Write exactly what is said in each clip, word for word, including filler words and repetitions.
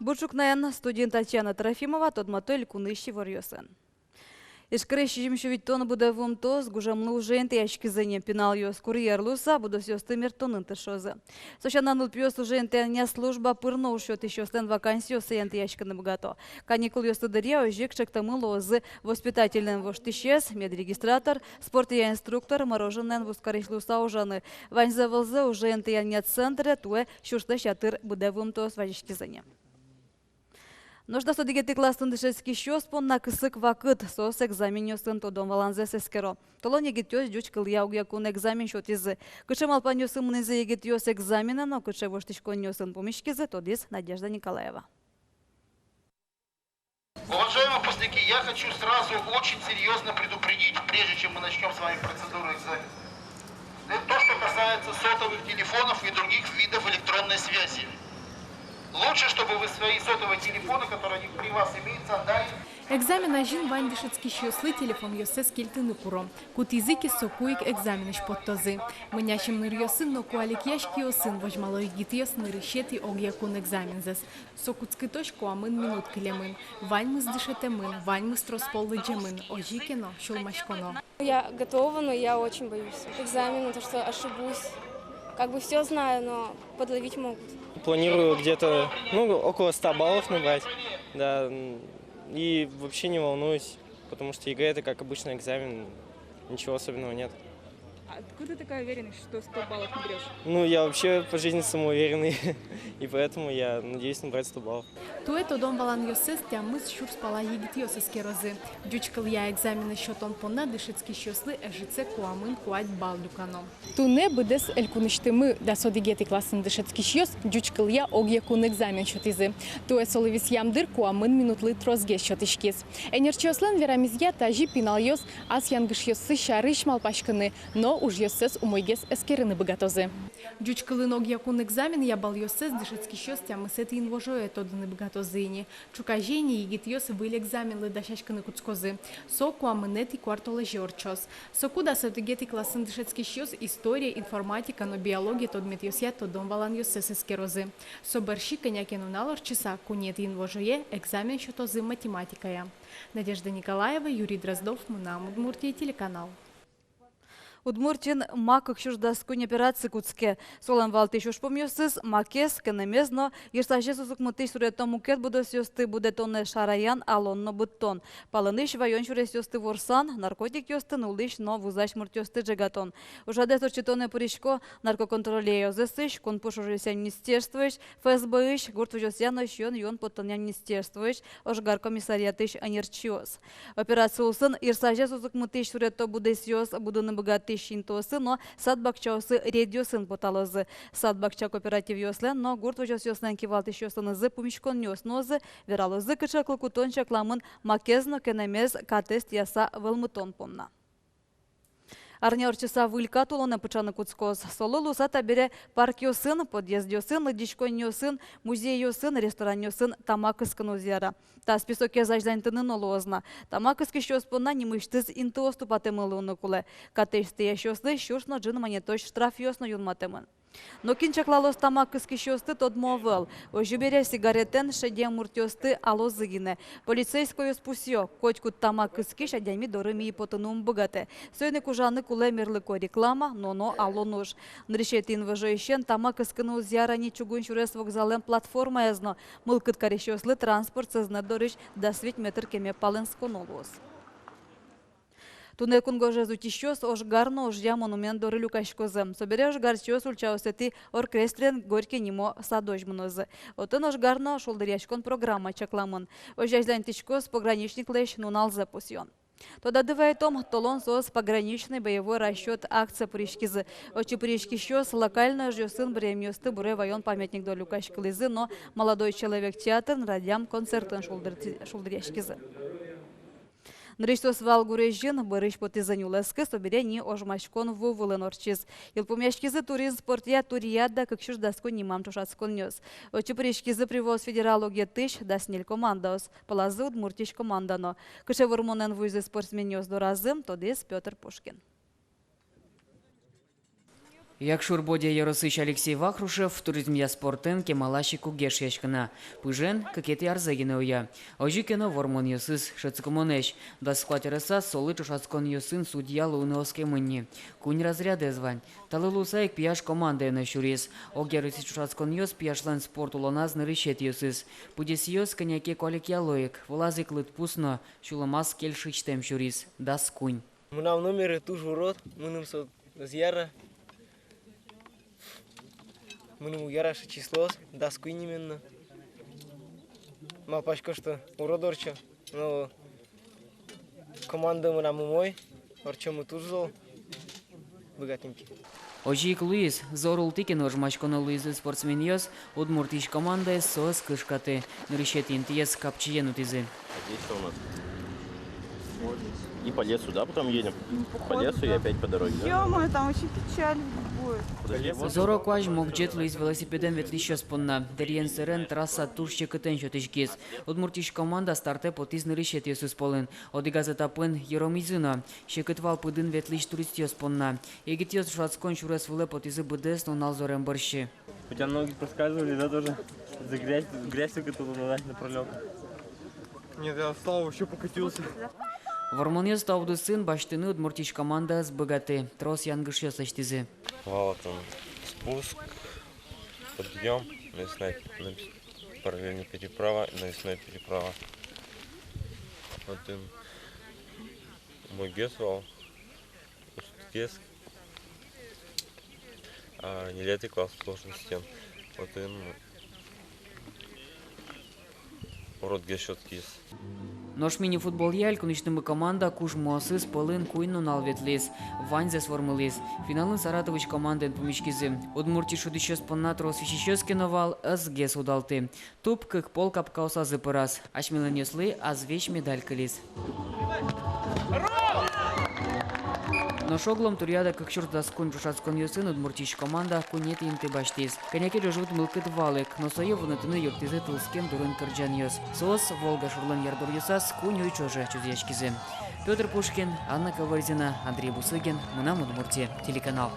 Бур ӵукнаен! Студиын Татьяна Трофимова. Тодмато элькунысь иворъёсын. Ижкарысь сизьым сю витьтон быдэ вуымтэос гужемлы уже интыяськизы ни. Пиналъёс курьер луыса будосъёсты мерттонын тыршозы. Со сяна, нылпиос уже интыянъя служба пыр но уж сётӥсьёслэн вакансиоссы интыяськыны быгато. Каникулъёсты дыръя озьы ик ӵектэмын луозы воспитательлэн воштӥсез, медрегистратор, спортъя инструктор, мороженоен вузкарись луыса ужаны. Ваньзэ вылзэ уже интыянъя центре туэ сюрслэсь ятыр быдэ вуымтэос вазиськизы ни. Нош дас одӥгетӥ классын дышетскисьёс понна кысык вакыт, соос экзаменъёсын тодон-валанзэс эскеро. Толон егитъёс ӟуч кылъя огъякун экзамен сётӥзы. Кыӵе малпанъёсын мынӥзы егитъёс экзаменэ но кыӵе воштӥськонъёсын пумиськизы, тодӥз Надежда Николаева. Уважаемые выпускники, я хочу сразу очень серьёзно предупредить, прежде чем мы начнём с вами процедуру экзамена. Это то, что касается сотовых телефонов и других видов электронной связи. Лучше, чтобы вы свои сотовые телефоны, которые при вас имеются, отдали. Экзамен азьын вань дышетскисьёслы телефонъёссэс кельтыны куро. Кутӥзы ке, соку ик экзаменысь поттозы. Мынясьым ныръёсын но куалекъясь киосын возьмало егитъёс нырысетӥ огъякун экзамензэс. Со кутскытозь куамын минут кылемын. Ваньмыз дышетэмын, ваньмыз трос пол лыдӟемын, озьы ке но сюлмаськоно. Я готова, но я очень боюсь экзамена, то, что ошибусь. Как бы всё знаю, но подловить могут. Планирую где-то, ну, около ста баллов набрать, да, м, и вообще не волнуюсь, потому что ЕГЭ — это как обычный экзамен, ничего особенного нет. Откуда такая уверенность, что сто баллов наберёшь? Ну, я вообще по жизни самоуверенный, и поэтому я надеюсь набрать сто баллов. Туэ тодон-валанъёссэс тямыс сюрс пала егитъёс эскерозы. Ӟуч кылъя экзаменэз сётон понна дышетскисьёслы ӧжытсэ куамын куать балл люкано. Туннэ быдэс элькунысьтымы дас одӥгетӥ классын дышетскисьёс ӟуч кылъя огъякун экзамен сётӥзы. Туэ солы висъям дыр куамын минутлы тросгес сётӥськиз. Ӧнерчиослэн верамезъя, тазьы пиналъёс ас янгышъёссы сярысь малпаськыны но ужъёссэс умойгес эскерыны быгатозы. Ӟуч кылын огъякун экзаменъя баллъёссэс дышетскисьёс тямысэтӥ инвожое тодыны быгатозы ини. Ӵуказе ини егитъёс выль экзаменлы дасяськыны кутскозы. Со куамынэтӥ куартолэзе ортчоз. Соку дас одӥгетӥ классын дышетскисьёс история, информатика но биология тодметъёсъя тодон-валанъёссэс эскерозы. Со бӧрсьы кӧня ке нунал ортчыса, куинетӥ инвожое экзамен сётозы математикая. Надежда Николаева, Юрий Дроздов, «Мынам Удмуртие» телеканал. Удмуртиын ма кык сюрс дас куинь операци кутске. Солэн валтӥсь ужпумъёсыз — макез, кенэмез но йырсазез узыкмытӥсь суредто мукет будосъёсты будэтонэ шараян, алон но быдтон. Палэнысь ваён сюресъёсты ворсан, наркотикъёсты, нуллӥсь но вузась муртъёсты ӝегатон. Ужрадэз ортчытонэ пырисько наркоконтроле ёзэсысь, Кун пуш ужъёсъя министерствоысь, ФСБ-ысь, гурт возёсъя но сиён-юон поттонъя министерствоысь, ожгар комиссариатысь ӧнерчиос. Операци улсын йырсазез узыкмытӥсь суредто будосъёс будыны быгатӥсь интыосын но сад-бакчаосы рейдъёсын поталозы. Сад-бакча кооперативъёслэн но гурт возёсъёслэн кивалтӥсьёсынызы пумиськонъёс нуозы, вералозы, кыӵе кыл кутон чакламын макез но кенэмез катэз тӥяса вӧлмытон понна. Арня ортчыса выль кат улонэ пыӵаны кутскоз. Солы луыса табере паркъёсын, подъездъёсын, лыдӟиськонниосын, музейёсын, ресторанъёсын тамак кыскыны уз яра. Та списокез азьланьтыны но луоз на. Тамак кыскисьёс понна нимысьтыз интыос тупатэмын луыны кулэ. Катэз тӥясьёслы сюрс но ӝыны манетозь штрафъёс но юнматэмын. Но кин чаклалоз тамак кыскисьёсты, тодмо ӧвӧл. Озьы бере, сигаретэн шедем муртъёсты алозы гинэ. Полицейскойёс пусъё: котькуд тамак кыскись адями доры ми потыны ум быгатэ. Соин ик ужаны кулэ мерлыко реклама, но но алон уж. Нырысетӥ инвожоысен тамак кыскыны уз яра ни чугун сюрес вокзаллэн платформаез но. Мылкыд карисьёслы транспорт сӧзнэт дорысь дас вить метр кеме палэнсконо луоз. Туннэ кунгожез утисьёс Ожгар но Ожъя монумент доры люкаськозы. Собере ожгарчиос ульчаосэтӥ Оркестрен Горький нимо садозь мынозы. Отын ожгар но шулдыръяськон программа чакламын. Озьы азьланьтӥськоз пограничниклэсь нуналзэ пусъён. Тодады вайтом, толон соос «Пограничный боевой расчёт» акцие пыриськизы. Отчы пыриськисьёс локальной ожъёсын быръемъёсты буре ваён памятник доры люкаськылӥзы но «Молодой человек» театрын радъям концертын шулдыр-, шулдыръяськизы. Нырысь соос вал гурезьын, бӧрысь потӥзы нюлэскы, собере ни ожмаськон ву вылын ортчиз. Йылпумъяськизы туризм, спортъя «Туриада кык сюрс дас куинь» нимам ӵошатсконъёс. Отчы пыриськизы Приволжск федерал огъетысь дас ньыль командаос, пӧлазы Удмуртиысь команда но. Кыӵе вормонэн вуизы спортсменъёс доразы, тодӥз Пётр Пушкин. Якшур-Бӧдья ёросысь Алексей Вахрушев туризмъя спортэн кемалась ик уг эшъяськы на. Пыжен кыкетӥ арзэ гинэ уя. Озьы ке но вормонъёсыз шӧдскымонэсь. Дас куать аресаз солы ӵошатсконъёсын судья луыны оскемын ни. Куинь разрядэз вань. Талы луыса ик пияш командаын но сюриз. Огъяросысь ӵошатсконъёс пияшлэн спорт улоназ нырысетӥосыз. Пыдесъёс кӧня ке куалекъяло ик, вылаз ик лыдпус но сюлэмаз кельшисьтэм сюриз. Дас куинь. Мынам номере туж урод, мыным со ӧз яра. Мыным уг яра сыӵе числоос, дас куинь именно. Малпасько, что урод ортчо, но команда мынам умой, ортчомы туж зол, быгатӥм ке. Озьы ик луиз. Зор ултӥ ке но, ожмаськоно луизы спортсменъёс, Удмуртиысь командаез соос кышкаты. Нырысетӥ интыез капчиен утӥзы. А здесь что у нас? И по лесу, да, потом едем? Ну, по лесу и опять по дороге, да? Ё-моё, там вообще печаль будет. Подожди, вот. Зор-а куазь могӟет луиз велосипедэн ветлӥсьёс понна. Дэриен сэрен трасса туж секытэн сётӥськиз. Удмуртиысь команда стартэ потӥз нырысетӥосыз пӧлын. Одӥгаз этапын йыромизы но. Секыт вал пыдын ветлӥсь туристъёс понна. Егитъёс ӵошатскон сюрес вылэ потӥзы быдэс нунал зорем бӧрсьы. У тебя ноги проскальзывали, да, тоже? За грязь, грязь только тут, да, напролёк. Нет, я встал, вообще покатился. Вормонъёс та удысын басьтыны Удмуртиысь команда ӧз быгаты. Трос янгышъёс лэсьтӥзы. Вал отын спуск, подъём, навесная, навес-, параллельно переправа, навесная переправа. Отын умойгес вал, устгес, а, ньылетӥ класс сложностен. Отын уродгес сётскиз. Нош мини-футболъя элькунысьтымы команда кужмоосыз пӧлын куинь нунал ветлӥз. Ваньзэс вормылӥз. Финалын Саратовысь командаен пумиськизы. Удмуртиысь шудӥсьёс понна трос висисьёс ке но вал, ӧзгес удалты. Туб кык пол капкаосазы пыраз. Асьмелэнъёслы азвесь медаль кылиз. Нош оглом Туриада кык сюрс дас куинь ӵошатсконъёсын Удмуртиысь команда куинетӥ инты басьтӥз. Кӧня ке ӝожыт мылкыд вал ик, но сое вунэтыны юрттӥзы тылскем дурын кырӟанъёс. Соос Волга шорлэн ярдуръёсаз куинь уй ӵоже чузъяськизы. Пётр Пушкин, Анна Ковырзина, Андрей Бусыгин, «Мынам Удмуртие» телеканал.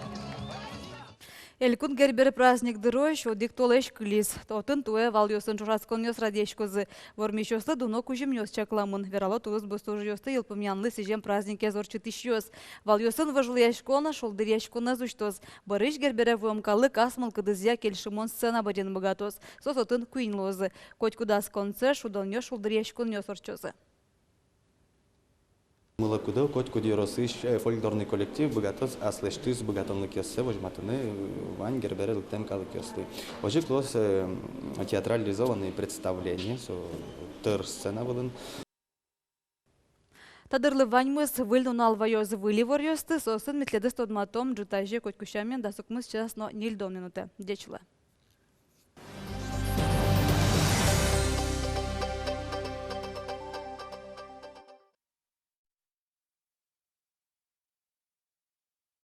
Элькун Гербер праздник дырозь одӥг толэзь кылиз. Отын туэ валъёсын ӵошатсконъёс радъяськозы. Вормисьёслы дуно кузьымъёс чакламын, верало тулыс бусыужъёсты йылпумъянлы сӥзем праздникез ортчытӥсьёс. Валъёсын вожвылъяськон, шулдыръяськонэз усьтоз. Бӧрысь Гербере вуэм калык ас мылкыдызъя кельшымон сцена бӧрын быгатоз. Соос отын куинь луозы. Котькудаз концерт, шудонъёс, шулдыръяськонъёс ортчозы. Мылокыдо котькуд ёросысь, э, фольклорный коллектив быгатоз аслэсьтыз быгатонлыкъёссэ возьматыны, э, вань Гербере лыктэм калыкъёслы. Озьы ик луоз, э, театрализованный представление, со тӧр сцена вылын. Та дырлы ваньмыз. Выль нунал ваёз выль иворъёсты, соосын ми тӥледыз тодматом ӝытазе котьку сямен дас укмыс час но ньыльдон минутэ. Ӟеч луэ.